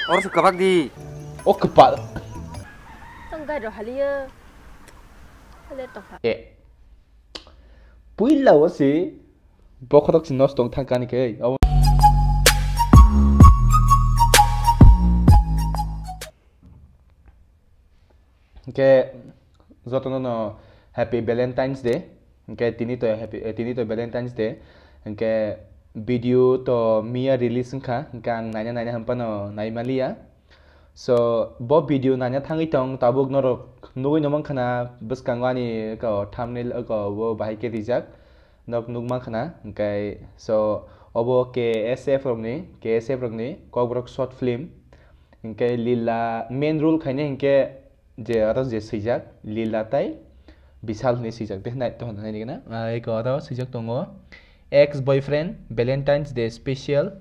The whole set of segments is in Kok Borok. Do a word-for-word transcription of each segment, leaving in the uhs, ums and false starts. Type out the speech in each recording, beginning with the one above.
Oro se kwbak di. O kwpal. Tong gai ro haliyo. Hale tong ha. E. Puila o si bokhorok si nosto wng thang kani khe. Abo Hingke jotono no Happy Valentine's Day. Hingke tini to happy, eh, tini to Valentine's Day. Hingke video to miya release wngkha. Hingke ang naina naina hwnphano naimaliya. So, bo video naina thangwi tong, tabuk norok nugwi no mankha na bwskango ani eko thumbnail eko bo bahai khe rijak. Nok nukma khna, hingke, so, obo K S F rokni, K S F rokni Kokborok short film, hingke Lila main role khainai hingke je aro je swijak, Lila tai Bishal hinwi swijak, tei nai-, tohon nainai gana, ah, eko aro swijak tongo, Ex Boyfriend, Valentine's Day Special,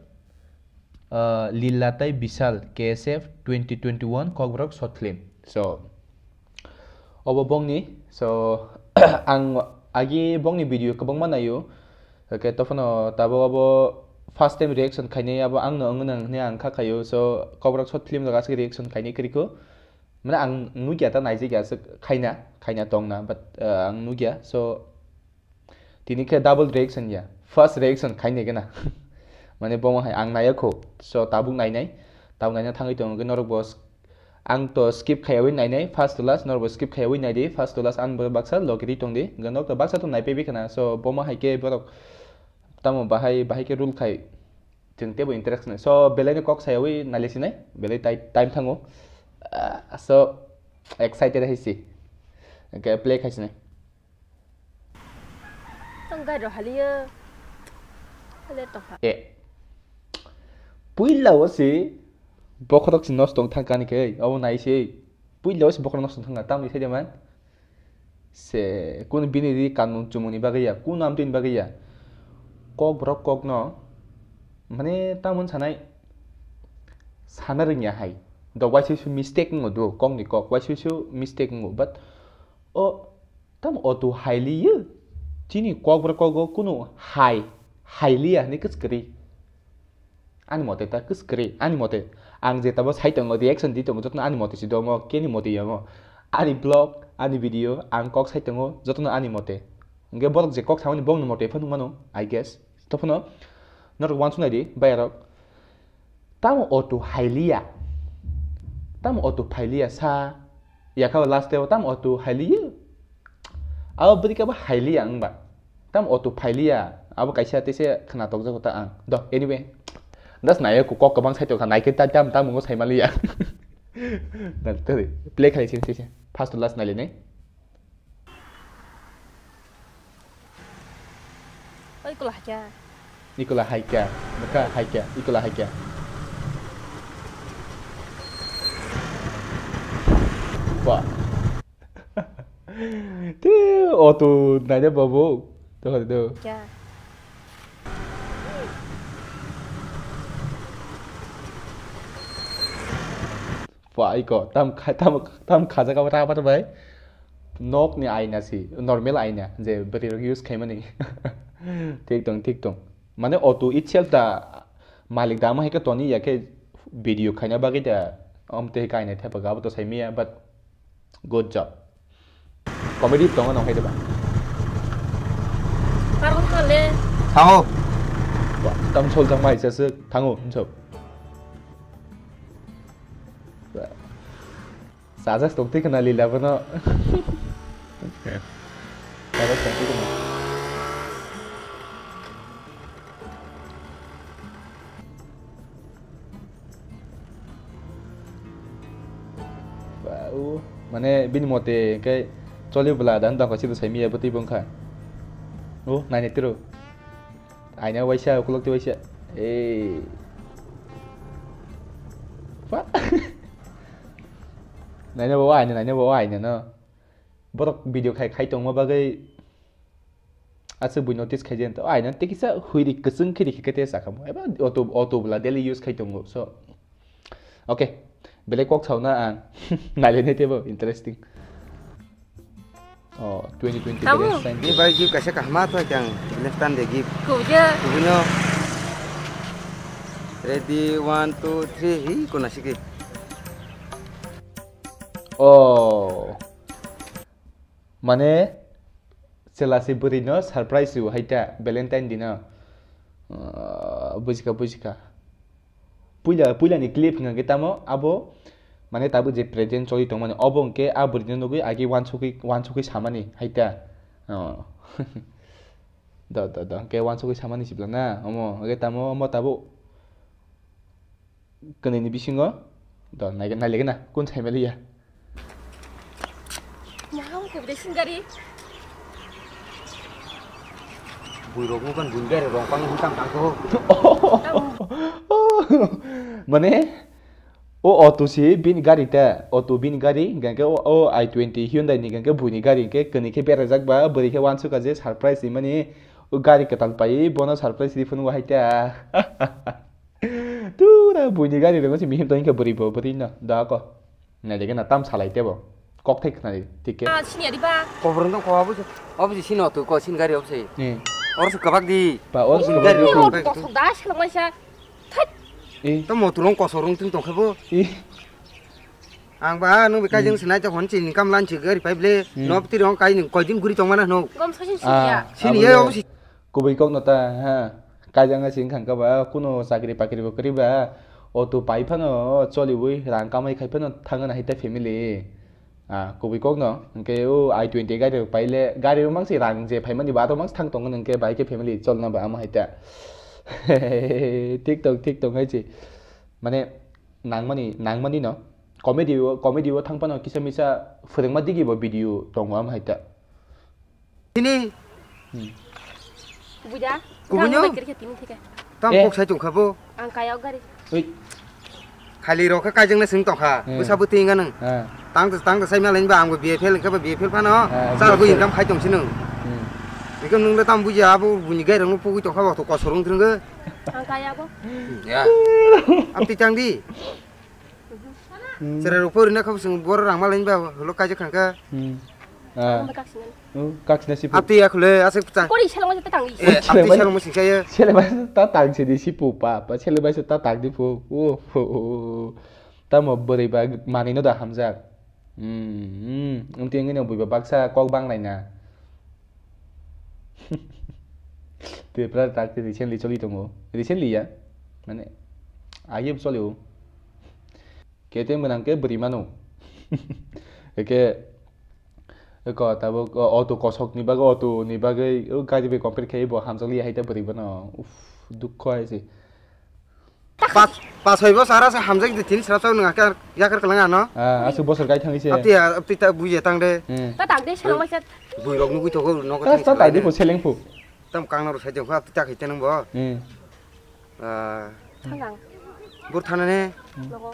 ah, Lila tai Bishal, K S F twenty twenty-one Kokborok short film. So, Obo bongni, so, ang agi bongni video kwbangma naio, hwnkhe tophano tabuk obo first time reaction khainai, abo angno wngwi nang hwnwi ang kha khaio, so, Kokborok short film rok aswk reaction khainai kwrwikho, mane ang nukya ta naijak ya aswk khaina, khaina tongna, but, uh, ang nukya, so, Tini khe double reaction ya. First reaction khainai gana. Mane bomo hai ang naiya kho. So tabuk nainai. Tabuk naina thangwi tongo khe norok bo s-, ang to skip khaiyawi nainai first to last, norok bo skip khaiyawi naidi first to last, ang bo baksa logiri tongdi. Hwnkhe norok to baksa to naipebi khana. So bomo hai khe borok tamo bahai, bahai khe rule khai. Chwng teibo interest nai. So belai no kok sayawi naile sinai. Belai tai-, time thango. Ah, so excited hai si. Hwnkhe play khai sinai. Tong gai ro haliyo. Hale tong ha. E. Puila o si bokhorok si nosto wng thang kani khe, abo nai se. Puila o si bokhorok nosto wng thang kha, tamni sai de man. Se, kunu bini ri kanun chumuni bagwi ya, kunu amtwini bagwi ya. Kokborok kokno, mane, tamon sanai, sana rwngya hai. Dok waisui su mistake wngo do, kokni kok waisui su mistake wngo, but, o, Tamo auto hailiyo? Chini kokborok kogo kunu hai, hailiya hinwi kwskwrwi. Ani mote ta kwskwrwi, ani mote. Ang je tabo sai tongo, reaction di tongo, jotono ani mote si domo, keni mote yamo. Ani vlog, ani video, ang kok sai tongo, jotono ani mote. Hwnkhe borok je kok samani bongni mote phano mano, I guess. Tophano norok uansuk nai di, bayarok. Tamo auto hailiya? Tamo auto phailiya sa? Yakha last o tamo auto hailiya? Abo bwrwi khe bo hailiya wngba. Tamo auto phailiya? Abo kaisa teisa khna tokjago ta ang. Do, anyway. Das nayo kok kwbang sai tokha, naikhe ta tam tam wngwi sai manliya. Play khlai sini sini. First to last nailainai. Oi, ikola haikya. Ikola haikya. Bwkha haikya. Ikola haikya. Ba. Te auto naina babu. Tokha do. Kya? Phaiko, tam kha-, tam, tam khajak abo ta bai. Nok ni aina si, normal aina, je bwrwi rok use khaimani. Thik tong, thik tong. Mane auto itself da malik da ma hai khe toni ya khe video khaina bagwi da, om te kainai thepa ga abo to sai miya, but good job. Comedy tongo nong hai deba. Parang kale. Thango. Wah, tam sol jang mai sese thango, hinso. Sajak tong twi khna lila bono. Sajak tong twi khna. Ba, o, mane bini mote khe choli bwla dan dangkha sidi sai miya bwtwi bwngkha. O, nainai tiro. Aina waisa, ukulok twi waisa. Ei. Ba. Naina bo aina, naina bo aina no. Borok video khai, khai tongma bagwi aswk bui notice khai jento. Aina tei kisa huiri kwchwng khe rikhe khe tei sakamo. Eba auto, auto bwla daily use khai tongo. So, okay. Belai kok sauna ang. Nailainai teibo interesting. Oh, twenty twenty Kamu? Valentine Day. Ni bai gift kaisa kahma to kang Valentine Day gift. Kuja. Kubuno. Ready, one, two, three, hi, kuna siki. Oh. Mane, chela si bwrwi no surprise rw hai ta, Valentine dino. Ah, bujikha, bujikha. Puila, puila ni clip hwnka khe tamo, abo, mane, tabuk je present choli tongmani, obo hwnkhe a bwrwi no nugwi agi wansugwi, wansugwi samani hai ta. Oh. Do, do, do. Hwnkhe wansugwi samani sibla na? Omo, hwnkhe tamo, omo tabuk kwnwi ni bisingo. Do, naigwna, nailaikhwna, kun saimaliya. Naham kubde singari. Buirok mukan buingari rongpang hutang tangko. Mane, O auto si bini gari ta, auto bini gari, hingke o, o I twenty Hyundai ni hingke buini gari hingke kwnwi khe berajak ba, bwrwi khe wansukha je surprise rimani, o gari kwtal pai bono surprise ri phunukgo hai ta. Tura buini gari ringo se mihim tongkhe bwrwi bo, bwrwi no da ko. Naidi gana tam salai tebo. Kok thai khnadi, thik khe. Ah, sini adi ba. Kobrong tong ko abuji, abuji sini auto ko sini gari abuji. Ni. Oro se kwbak di. Ba, oro se Buini kwbak gari di. Oro rongpang. Kosok da, selong maisa. Thait. Eh. Tamo tulung kosok rong tung tongkhe bo. Eh. Ang ba nung bi kaijeng Hmm. sinai ta hon chini kam lan chi gari pipe le. Hmm. Nop ti rong kai ni koi din guri tong mana no. Gom sosin Ah, siya. Sini abo ye le. Obo si. Kubui kok no ta ha. Kaijang si wngkha khe ba kuno chakri pakri bo kwrwi ba. Auto pai phano choliwi rang kamai khai phano thangna hai ta family. Ah, kubui kok no, hingke o I twenty gari rok pai le, gari rok mang si rang je phai mani ba, to mang si thang tong hingke bai khe family chol na ba, amo hai ta. Thik tong, thik tong hai chi. Mane, nang mani, nang mani no. Comedy o, comedy o thang phano kisa misa phwrwngma digi bo video tongo, amo hai ta. Tini. Hmm. Kubui da? Kubui no? Ang bai kiri khe tini thike. Tam Eh. Kok sai tong kha bo. Ang kaya o gari. Oi. Khali rok khe kaijeng na sing tong kha. Hmm. Bwsa bwtwi wngya nung. Ah. Tang ta, tang ta sai ma lain ba ang bo B F L wngkha ba B F L phano. Ah, Chal bo B F L. Income khai tong si nung. Hmm. Iko nung le tam buji abo buini gari rok no pugui tong kha bo to kosor wng thung khe. Ang kaya bo. Ya. Apti tang di. Hmm. Chwrai rok pori na kha bo sing boro rang ma lain ba holo kaijak kha kha. Hmm. Ah. Ang bai kaksina. Oh, kaksina si pu. Apti ya khule aswk ta. Kori selong ta tang. Eh, Oi, apti selong. Selong mo sing kha ye. Selong ta tang si di si pu pa, pa selong ta tang di pu. Oh, oh, oh, oh. Tamo bwrwi ba manwi no da hamjak. Hmm, hmm. Amtwi wngwi no bui ba baksa kok bang lai na. Tripura tak recently choli tongo. Recently ya. Mane, age choli o. Kete mwnang ke bwrwi mano. Eke, eko tabuk, o, auto kosok ni bagwi, auto ni bagwi, o gari bai compare khe bo hamjakli hai ta bwrwi bono. Uff, dukho hai se. Pas, pas hoi bosor aro se hamjak di tini srap srap nang yakar, yakar kalang ano. Ah, aswk bosor kai thangwi se. Apti, apti ta buji tang de. Hmm. Ta tang de selong maisa. Bui rok nugui togo nogo Ta, thang ta, ta, di phu seleng phu. Tam kang naro sai jong kha, apti ta khai tenang bo. Hmm. Ah. Thangang. Bur thana ne. Nogo.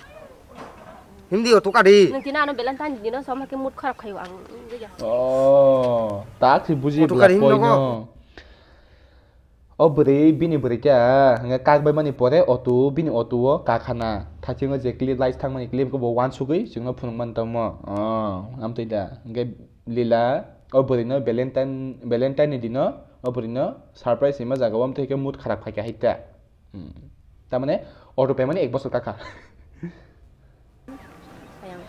Hindi auto ka di. Nung tina ano Valentine dino som hake mood kharap khayo ang. Iya. Oh, tak si buji Auto ka di, nogo. O bwrwi, bini bwrwi khe, ah, hwnkhai kak bai mani pore auto, bini auto o kak hana. Thachingwi je clip light thangmani clip khe bo wansugwi chwngno phunukmani tongmo. Oh, amtwi da. Hwnkhe Lila, o bwrwino Valentine, Valentine ni dino, o bwrwino surprise hima jaga o amtwi khe mood kharap khaikha hai ta. Hmm. Tamane auto paimani ek bosor kakha. Ayang.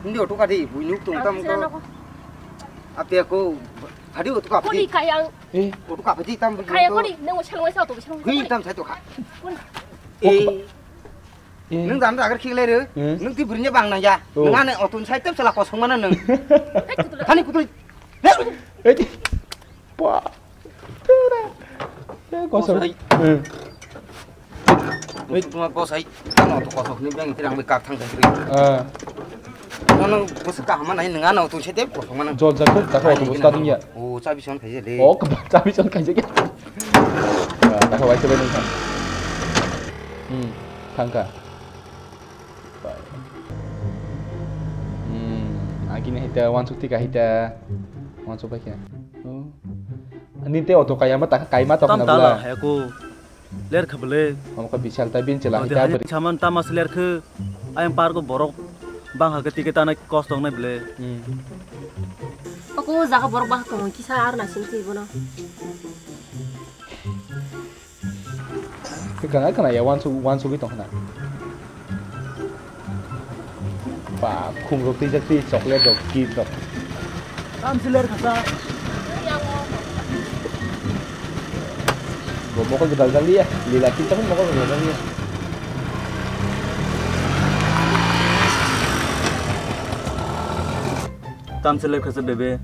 Hindi auto ka di, bui nuk tung tam ko. Ang sila noko. Ape ko, hadi auto ka Koni padi. Kayang. Eh. Auto ka padi tam bui Kaya to. Koni, nang usang wasa auto usang. Hui tam sai to ka. Kun. Eh. Eh. Nung dan agar khik lai re. Eh. Nung ti burinya bang nang ya. Oh. Nung ane auto sai tam sala kosong mana nung. Hai kutul. Hani kutul. Eh. Wah. Tera. Eh, kosong. Kosong. Eh. Wait. Tuma kosai. Ano to kosok ni bang tirang be kak thang thang ri. Ah. Ano kosok ka hama nai nang ano to sete kosong mana. Jol jakut, ta ko to starting ya. Oh, chabi son khai le. Oh, ka chabi son khai ya. Ah, ta ko wai se nang. Hmm, thangka. Hmm, agini hita wansuk tika hita. Wansuk bai kya? Oh. Ninte auto kaya ma ta kai ma tok na bula. Tam tala hai ko. Ler khabale. Omo kha bisal ta bin chela hita bari. Saman tamas ler khe. Ayang par ko borok bang ha ke tike tana kos tong nai bele. Hmm. Ako jaga borok bang tong kisa ar na sin ti bono. Kana kana ya wansuk wansugwi tong khna. Ba khum rok twijak twi chocolate rok, cake rok. Tamsi ler khasa. Bo mokol gudal jaliya, lila kita pun mokol gudal jaliya. Tamsi ler khasa bebe.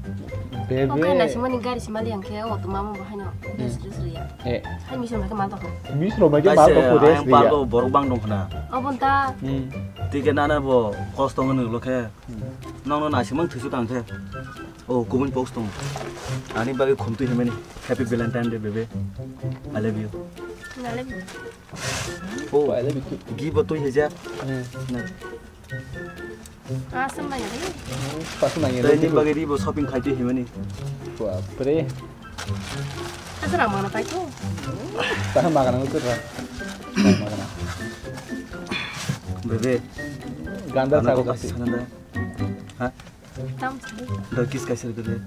Bebe. Oke, nasimani gari simali yang khe, o to mama bahai no. Yes, yes, ya. Eh. Hai misro mai ke mantok. Misro mai ke mantok ko des. Park o borok bang dong khna. Obon ta. Hmm. Tike nana bo kosto ngono lo khe. Hmm. Nong no nasimang thusu tang khe. O kubun post tong. Ani bagi khumtu himani. Happy Valentine Day, bebe. I love you. I love you. Oh, I love you too. Give a toy heja. Hmm. Na. Asam nang ni. Pasu nang ni. Tei ni bagi ribo shopping khai twi himani. Bapre. Asa rang mana pai ko. Tahan makan aku tuh. Bebe. Ganda sago kasi. Sana da. Ha? Tam sih. Da kiss kaisa bebe.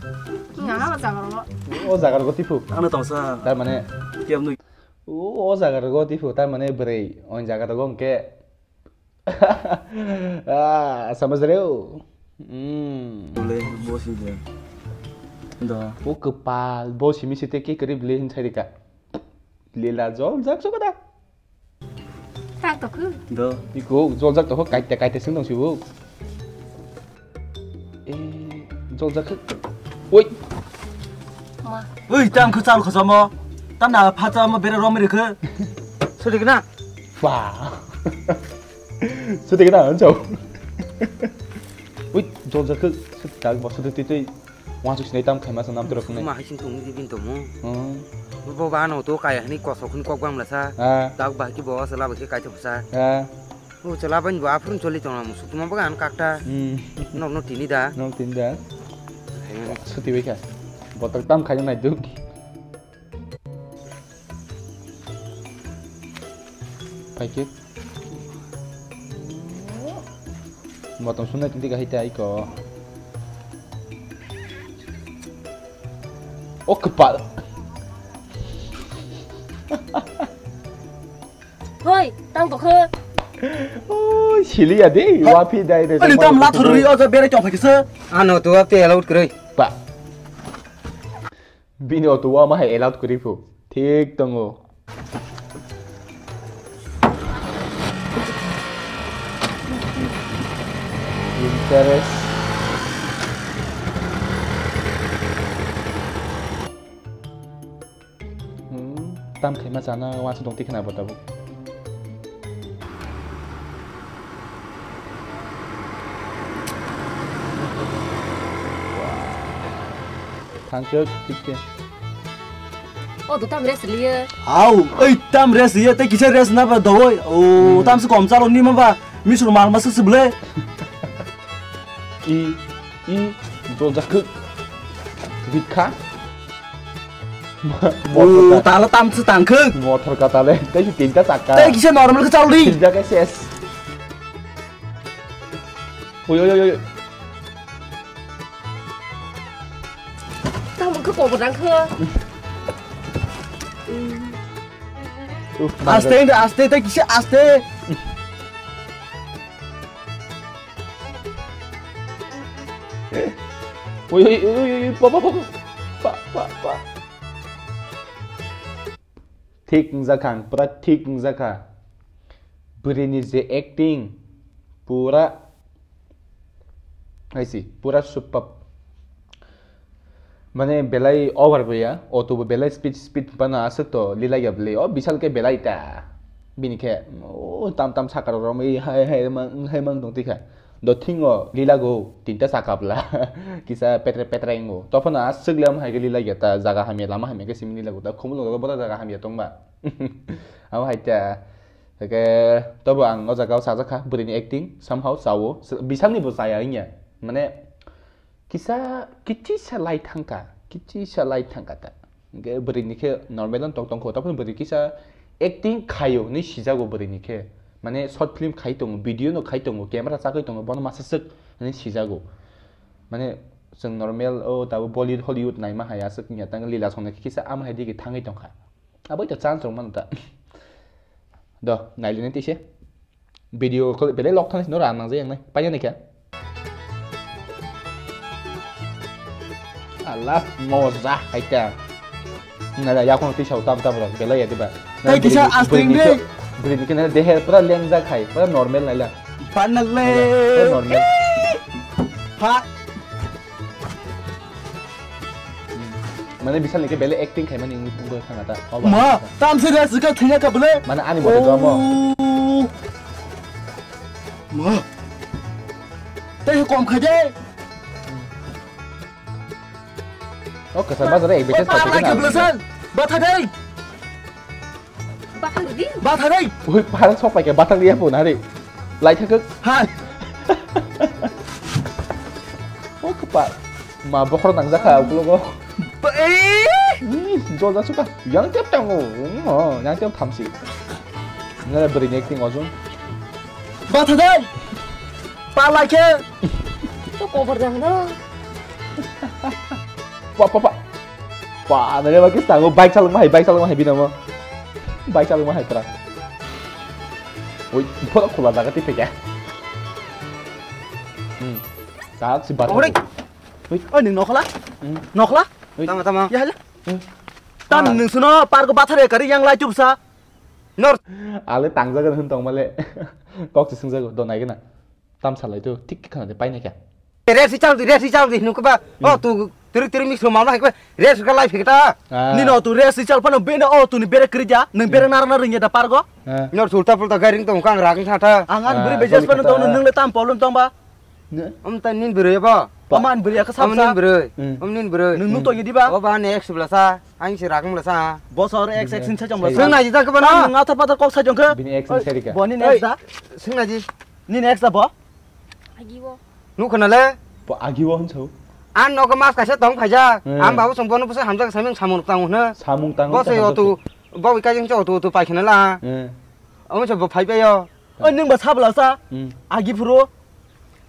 Nggak apa, sagar lo. Oh, sagar ko tipu. Ano tongsa. Tar mane. Kiam nu. Oh, sagar ko tipu. Tar mane bere. On sagar ko ke. Ah, samajreo. Hmm. Bole, bosi je. Da. O kwpal, bosi mi site ke kari bile hin sai rika. Lela jol jak sokoda. Tak to khu. Da. Iko jol jak to ho kaite kaite sing dong sibo. Eh, jol jak khu. Oi. Ma. Oi, tam khu chal khosamo. Tam na pha chamo bere rom ri khu. Sudi na. Ba. Sudi na, hancho. Ui, jol jak khu. Sudi tak bo sudi twi twi. Wansuk sinai tam khaima sa nam turok ne. Ma hai sing tong di bin tomo. Hmm. Bo ba no to kaya hani kosok khun kok bang la sa. Ah. Tak ba ki bo sa la ba ki kai to sa. Ah. O chwla bai bo aphuru choli tongla musuk tuma bagan kakta. Hmm. Nok no tini da. Nok tini da. Hai. Suti bai kha. Botok tam khaina nai duk. Pai khe. Motom sunai tini ka hita iko. O kwpal. Hoi, tang tokho. Oi, siliya de, wapi dai de. Ani tam la thorwi o ja berai tong phakisa. Ano to ap te allowed kwrwi. Ba. Bini auto wa ma hai allowed kwrwi phu. Thik tongo. Interest. Hmm, tam khaima chana wansuk tong tikhna bo tabuk. Thanchok tikhe. O do tam rest liye. Au, ei tam rest liye, tei kisa rest na ba dawai. O, hmm, tam se kom chalo ni ma ba. Misur mal ma se se ble. I, i, jol jak khe. Bikha. O, tala tam se tang khe. Motor ka tale. Tei se tinta chakka. Tei kisa normal khe chalo di. Tinta khe ses. Oi, oi, oi, oi. Tamo khe kobo dang khe. Uf, aste, aste, tei kisa aste. Oi, oi, oi, oi, oi, pa, pa, pa, pa. Pa, pa, pa. Thik wngjak kha ang, pura thik wngjak kha. Bwrwini je acting, pura, hai si, pura superb. Mane belai over bo ya, auto bo belai speed, speed phano aswk to lila ya bwlwi. O Bishal khe belai ta. Bini khe, o tam tam saka rok romwi hai hai mang, hai mang tong tikha. Dothingo lila go tinta saka bwla. Kisa petre petre wngo. Tophano aswk le omo hai khe lila ya ta, jaga hamya, lama hamya khe simi lila go ta. Khumulwngo boda jaga hamya tongba. Abo hai ta. Hake tobo ang o jaga o sajak kha, bwrwini acting somehow chawo. Bishalni bo chaya wngya. Mane, kisa, kichisa lai thangkha, kichisa lai thangkha ta. Hwnkhe bwrwini khe normal no tong tongkho, taphano bwrwi kisa acting khaio hinwi sijago bwrwini khe. Mane short film khai tongo, video no khai tongo, camera chagwi tongo, bono masa swk hinwi sijago. Mane chwng normal o tabuk Bollywood, Hollywood naima hai aswk wngya, tang lila songni khe kisa ama hai digi thangwi tongkha. Aboi to chance rok mano ta. Do, nailini tise. Video ko belai lok thang sino ran nang jai yang nai. Paina ni kya? Allah, moza, kaita. Nala, ya kono tisa utam tam rok, belai ya diba. Tei kisa astring de. Brini kena dehe pura lengja khai, pura normal naila. Banale. Pura normal. Ha. Mane bisal ni ke belai acting khai mani wngwi thangna ta. Ma, tam se ras ka thina ka bole. Mane ani bote do mo. Oh. Ma. Tei kom khai de. O kwsa bazar e bete. Bathang di. Bathang di. Ui, parang sok paikha, bathang di apo nari. Lai thakuk. Hai. O kwpa. Ma bokhor nangjakha ukulok o. Ba, eh. Hmm, jol jak suka. Yang tep tango. Hmm, oh, yang tep thamsi. Nara beri acting ojun. Bathang di. Pala khe. To cover jang na. Pa, pa, pa. Pa, nare ba kis tango bike salung ma hai, bike salung ma hai bina mo. Bike salung ma hai tra. Oi, pura khula jaga ti pekya. Hmm. Tak si bar. Oi. Oi. Oi, ning nokla? Hmm. Nokla? Oi. Tama, tama. Ya hala. Hmm. Tam ning suno pargo bathare kari yang lai chupsa. Nor. Ale tangjagan hun tong male. Kok si sungjago, do nai gana. Tam salai tu, tik khana de pai nai kya. Res ichal di, res ichal di, nukuba. Oh, tu, tiri, tiri mix mama hai kba. Res ka lai phikta. Ah. Ni no tu res ichal pano bena, oh, tu ni bere krija, nang bere nara nara ringya da pargo. Ah. Nor sulta pulta gairing tong kang rang tha tha. Angan beri bejas pano tong nang le tam polun tong ba. Ne? Om ta nin bwrwi ba? Aman bwrwi ka sap sa. Om nin bwrwi. Hmm. Om nin bwrwi. Nung nung tongya diba? O ba ne ex bla sa. Ang si rak bla sa. Bosor ex ex sin sa jong bla sa. Sung nai jita ka ba na? Nung athar pathar kok sa jong khe. Bini ex ni seri ka. Bo nin ex da? Sung nai ji. Nin ex da bo? Agi wo. Nu khna le? Bo agi wo hwn so. An no ka mas kaisa tong phaija. Hmm. Am babu song bono busa hamjak samung samung tang hwn. Samung tang. Bo se yo tu. Bo ka jing cho tu tu pai khna la. Hmm. Om so bo phai pe yo. O nung ba sabla sa. Hmm. Agi phuru.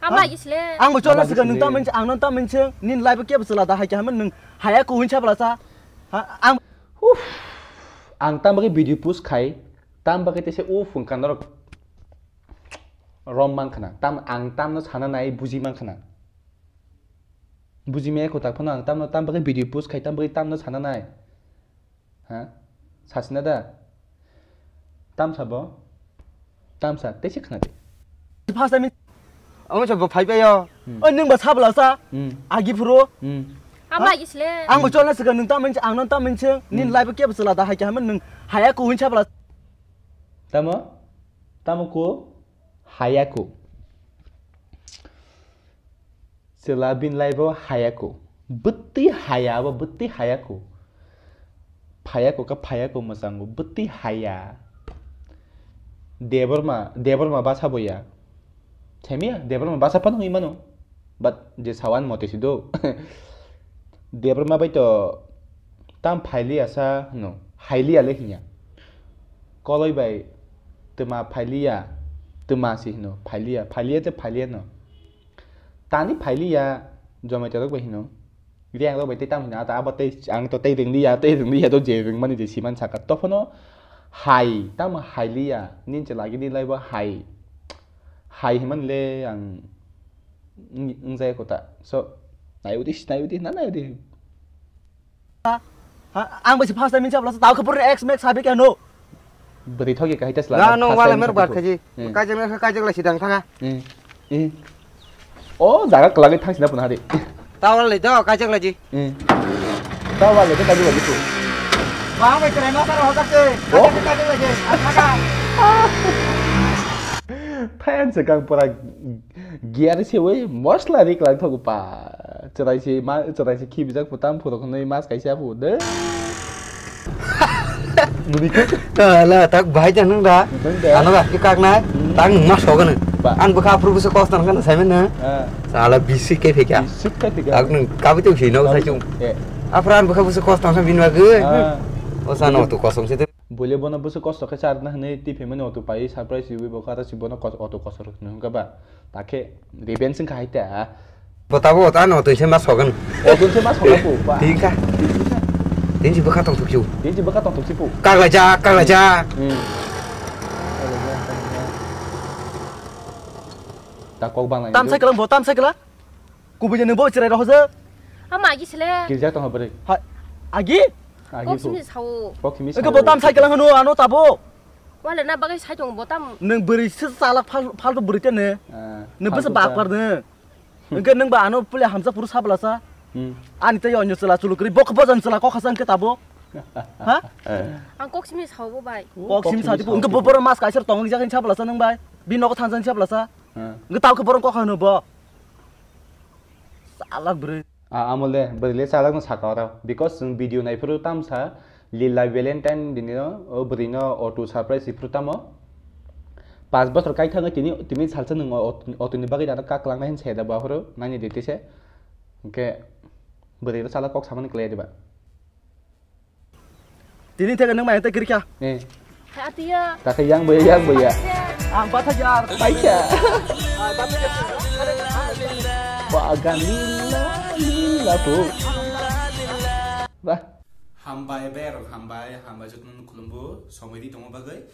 Ama gisle. Ang bo chola sika nung tam minch ang nang tam minch nin live ke bsala da hai ke haman nung haya ko hin sabla sa. Ha, ang Uff. Ang tam bagwi video post khai, tam bagwi tese uff wngkha norok rom man khna. Tam ang tamno sana nai buji man khna. Buji me ko tak phano ang tamno tam bagwi video post khai, tam bagwi tamno sana nai. Ha? Sasina da? Tamsa bo? Tamsa, tei se khna di. First time. Omo se bo phai bai yo. Hmm. Oi, nung ba sabla sa? Hmm. Agi phuru? Hmm. Ama gisle. Ang bo cholna sika nung tam minch, ang nang tam minch, nin live ke bsala da hai ke haman nung haya ko hin sabla. Tamo? Tamo ko? Haya ko. Chwla bini life o hayako. Bwtwi haya abo, bwtwi hayako. Phayako kha phayako mwchango, bwtwi haya. Debbarma, Debbarma basa bo ya. Themiya, Debbarma basa phano wngwi mano. But je sawan mote si do. Debbarma bai to tam phailiya sa hwno, hailiya le hinya. Koloi bai twma phailiya, twma si hwno, phailiya, phailiya te phailiya no. Tani phailiya, Zomato rok bai hino. Reng rok bai tei tamo hino, ata abo tei ang to tei ringliya, tei ringliya to je ringmani je siman saka. Tophono hai, tamo hailiya, nin che lagi ni laibo hai. Hai himani le ang wng-, wngjaya kota. So, naiwi di, naiwi di, na naiwi di. Ha, ang basi first time minsa bla tau khapur ex max sabi kano. Bwrwi thogi kahai ta sla. Na no wala mer bar khaji. Hmm. Kajak na kajak la sidang thanga. Hmm. Hmm. O jaga kwlagwi thang sina puna hari. Tawal le do kajak la ji. Hmm. Tawal le do kajak la ji tu. Ba bai trai ma sar hodak te. Oh. Kajak kajak la ji. Thanga. Thayan se kang pura Gear sewi mosla ri kwlai thogo pa. Chwrai se ma, chwrai se khibijak phutam phuro khwnwi mas kaisa phu de. Nuni khe? Ala tak bahai jan nang da. Nang da. Ano ba ki kak nai. Hmm. Tang mas hogan. Ba. Ang bwkha phuru bwsa kos nang kan saimen na. Ah. Sala bisi ke phika. Bisi ke phika. Ak nung kabi tu hino sai chung. Eh. Afra ang bwkha bwsa kos nang kan binwa ge. Ah. O sano tu kosong se. Bole bono bwswk kosto khe charwkna hwnwi twi phaimani auto pai surprise riwi bo kha ta si bono kos-, auto kosor hwnwi hwnkha ba? Takhe revenge wngkha hai ta. Bo tabuk auto ano auto se ma sogwn. Auto se ma sogwn bo, ba. Twi wngkha. Twi wngkha. Tini si bwkha tongthok si. Tini si bwkha tongthok si bo. Kaklaijak, kaklaijak. Hmm. Ta kok bang lai. Tam cycle bo, tam cycle. Kubui je nungbo chirai rohojak. Ama agi sile. Kirja tong bwrwi. Ha, agi? Agi Kok ku. Simi sao. Kok simi sao. Ege bo tam cycle hano ano tabo. Wale na bagai sai tong bo tam. Nung bwrwi se salak phal, phal to bwrwi tene. Ah, nung bwsa phal to bak ta. Par ne. Engke nung ba ano pule hamsa puru sabla sa. Hmm. Ani tai onyo sela chulu kri bok bojan sela kok hasang ke tabo. Ha? Ang kok simi sao bo bai. Kok simi Kok simi sati sao. Engke bo boro mas kaisar tong jak sabla sa nung bai. Bi nogo thansa sabla sa. Hmm. Engke tau ke borong kok hano bo. Salak bwrwi. Ah, amole bwrwi le salak no saka ora. Because chwng video nai phuru tamsa Lila Valentine dini no, o bwrwi no auto surprise iphuru tamo. Pas bosor kai thangwi tini, tini salsa nwng o, o, auto ni bagwi dano kak lang nai hin se da ba phuru nani dite se. Hwnkhe bwrwi no salak kok samani kwlai diba. Tini theke nung mai tei kirikha. Eh. Hai atiya. Takhe yang boya, yang boya. Ang patha jar. Paisa. Bagan lila, lila, bu. Bah. Hambai, berok hambai, hambai jotno khulumbu, somoi di tongma bagwi.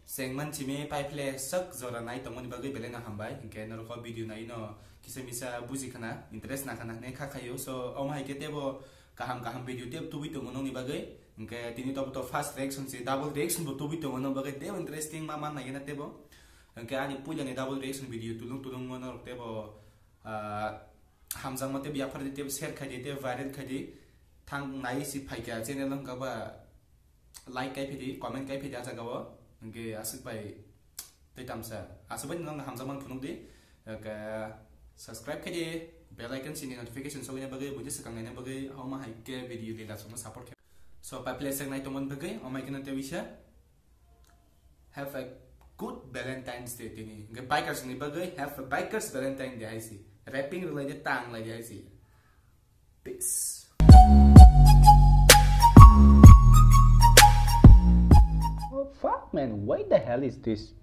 Sengman chimi paiphile sak jora nai tongmani bagwi belai no hambai. Hinkhe norok o video nai no kisa misa buji khana, interest na khana hinwi kha khaio. So, omo hai khe tebo kaham kaham video tebo tubui tongo nokni bagwi. Hinkhe tini tobo to first reaction se, double reaction bo tubui tongo nokni bagwi. Tebo interesting ma man nai gana tebo. Hinkhe ani puila ni double reaction video tulung tulung norok tebo, ah, hamjakma tebo yaphar di tebo share khai di tebo viral khai di. Thang nai si phaikha channel wngkha ba like kai phidi, comment kai phidi ah jagao. Hinkhe aswk bai tei tamsa. Aswk bai nang hamjakmani phunuk di. Hinkhe subscribe khai di, bell icon sini notification sogwina bagwi, buji swkang naina bagwi, omo hai khe video ni lasukno support khe. So, paiphile sek nai tongmani bagwi, omo hai kheno tei wisa. Have a good Valentine's Day tini. Hinkhe bikers ni bagwi, have a bikers Valentine Day hai si. Wrapping rwlai di, tang lai di hai si. Peace. Oh, fuck, man, why the hell is this?